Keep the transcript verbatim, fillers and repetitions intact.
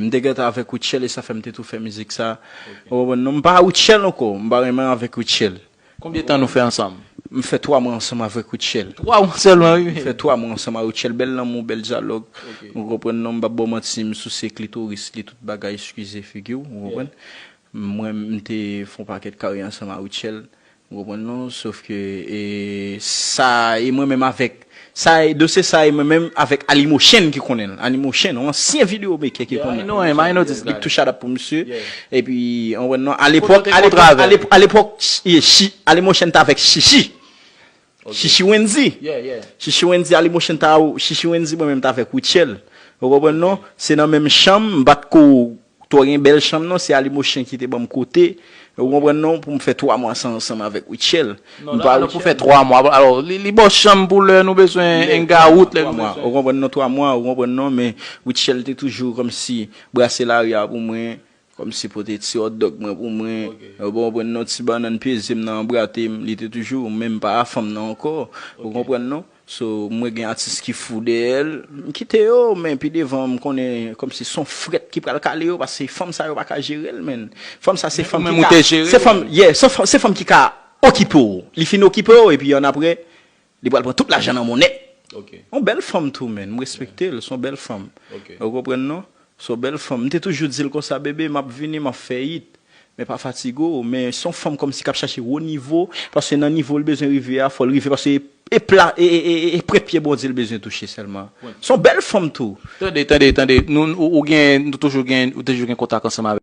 M te gentan avèk Rutshelle e sa fè m te tou fè mizik sa. Ou konprann non? M pa Rutshelle ankò, m pa renmen avèk Rutshelle. Konbyen tan nou fè ansanm? M fè twa mwa ansanm avèk Rutshelle. Twa mwa sèlman, wi. M fè twa mwa ansanm a Rutshelle, bèl lanmou, bèl dyalòg. Ou konprann non? M p ap ba w manti, m souse klitoris li, tout bagay, eskize figi w, ou konprann? Mwen, m te fè yon pakèt kari ansanm a Rutshelle. Ou konprann non? Sof ke e, sa e mwen menm avèk sa e dosye sa e mwen menm avèk Ali Motion ki konnen l. Ali Motion, yon ansyen videyo mekè ki konnen. I know him, I know this guy. Big touch out pou misye. Epi ou konprann non? A Kote lepòk, te kontre avè l? A lepòk, e, chi, Ali Motion t avèk Chichi. Chichi Wendy. Chichi Wendy, Ali Motion ta, Chichi Wendy, mwen menm t avèk Rutshelle. Ou konprann non? Se nan menm chanm, m pa t ko twò gen bèl chanm non, se Ali Motion ki te ban m kote. Ou konprann non? Pou m fè twa mwa sa ansanm avèk Rutshelle. Non, la, alò pou fè twa mwa. Alò, li, li ba w chanm pou lè nou bezwen hang out, lè nou bezwen. Ou konprann non, twa mwa, ou konprann non, men Rutshelle te toujou kòmsi brase lari a pou mwen, kòmsi pote ti hot dog mwen pou mwen. Ou konprann non, ti bannann peze m nan anbrate m, li te toujou, men m pa a fanm nan ankò. Ou konprann non? So, mwen gen atis ki fou dèyè l, m kite yo, men pi devan m konnen kòmsi se yon frèt ki pral kale yo, paske fanm sa yo pa ka jere l, menn. Fanm sa se fanm ki ka, se fanm, yeah, se fanm, se fanm ki ka okipe w. Li fin okipe w, epi annapre, li pral pran tout lajan nan monnen. Yon bèl fanm tou, menn, m respekte l, se yon bèl fanm. Ou konprann non? Se yon bèl fanm. M te toujou di l konsa, bebe, m ap vini, m ap fè hit. Men pa fatige w, men se yon fanm kòmsi k ap chache wo nivo, paske nan nivo l bezwen rive a, fò l rive, paske e, e pla, e, e, e, e pwent pye Bondye l bezwen touche sèlman. Se yon bèl fanm tou. Tande, tande, tande, nou, ou, ou gen, nou toujou gen, ou toujou gen kontak ansanm avè